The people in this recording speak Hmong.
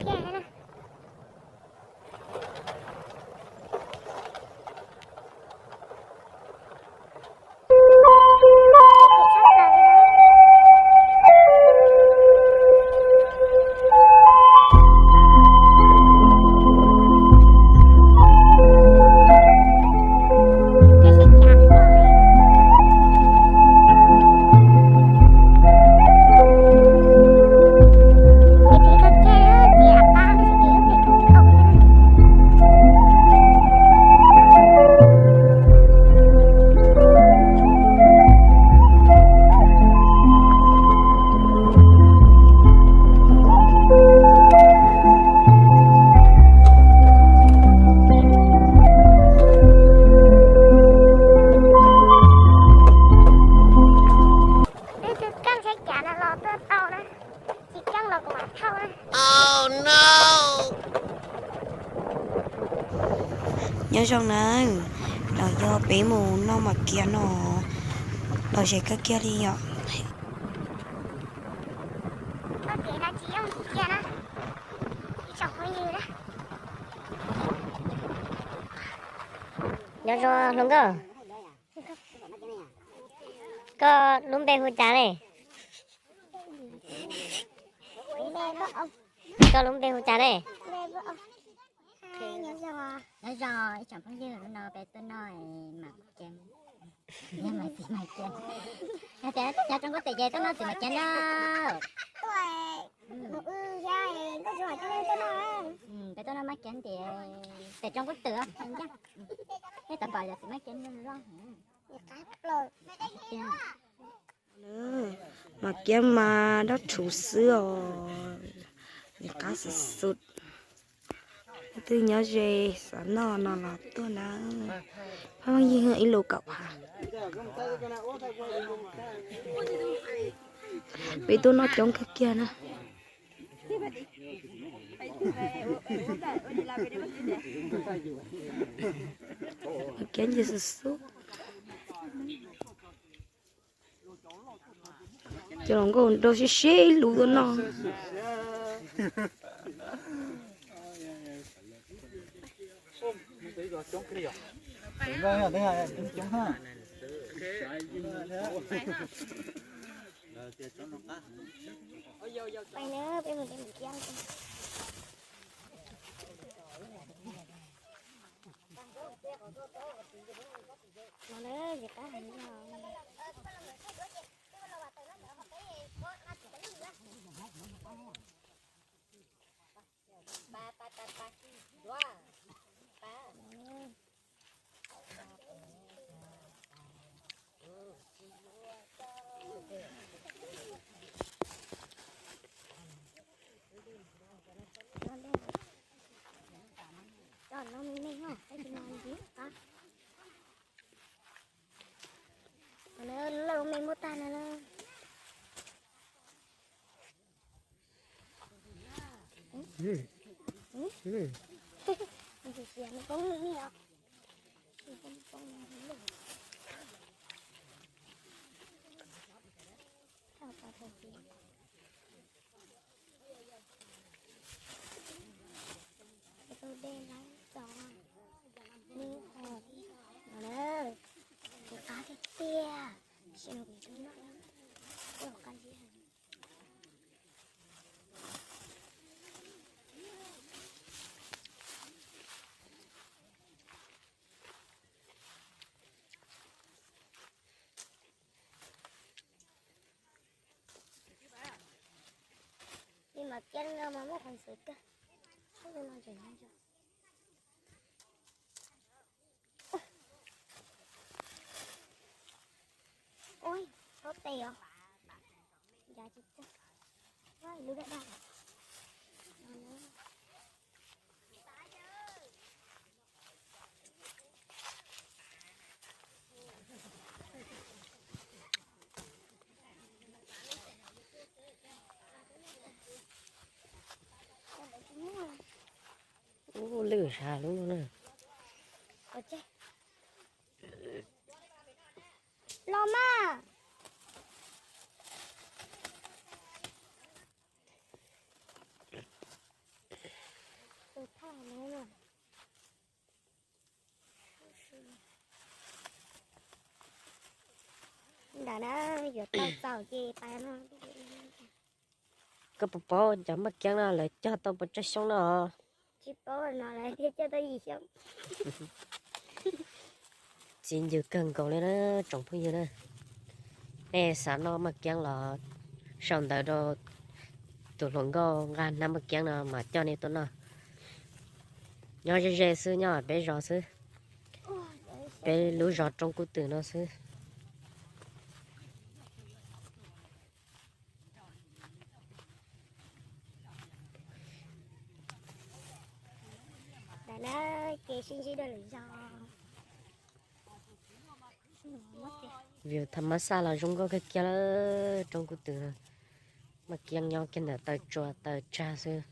kiag na. Peb tus keej saib cas no los tuaj tau na, tsis keej los kuv mam thauj na. Nyob zoo na, los yog peb mus noj mas kiag no, los ze kawg kiag li yom. Nyob zoo hluas nkauj, koj lub npe hu cas ne? Koj lub npe hu cas ne? Nyob zoo ib tsoom phooj ywg, hnub no peb tuaj noj mas kiag, mas txiv mas kiag. Yog tias cov Tsoob Kub Twm ces tuaj noj txiv mas kiag na. Peb tuaj noj mas kiag ntiag, pem Tsoob Kub Twm, nej tau pom yog txiv mas kiag loj. Mas kiag mas dab rhuv xwb os, nws qab xwb xwb. Leej twg nyob ze xav noj no los tuaj na. Pheej yeej ib lus kaum phav. Peb tuaj noj coob kawg kiag na. Mas kiag nce xwb xwb. Cov hluas nkauj nrog sib sib lus tuaj noj. Cov no me me no, tab sis mas ntsib qab. Lawv me muab tag no na. Li mas kiab no mas muaj qhov ntxwv kawg. Txhob li no ntseeg no. Ui, txhob tes os. Ncav tsis txog. Lub daj daj. Ub, lwj sab lub na. Los mas. Yuav tau txaus ces pais no. Koj puas paub cov maj kiab no lawv cog tau puas tsawg xyoo no? Tsis paub no lawv thiaj cog tau yim xyoo. Txi ncw kawg nkaus li na tsoom phooj ywg na. Nej xav noj maj kiab los sau ntawv rau tus hluas nkauj nqa hnab maj kiab no mas coj nej tuaj noj. Nyob ze ze xwb, nyob peb zos xwb, peb lub zos Roob Kub Twm no xwb. View tham mas xaj los zoo nkauj kawg kiag lawm Roob Kub Twm. Maj kiab nyob kiag ntawm taw tsua taw tsag xwb.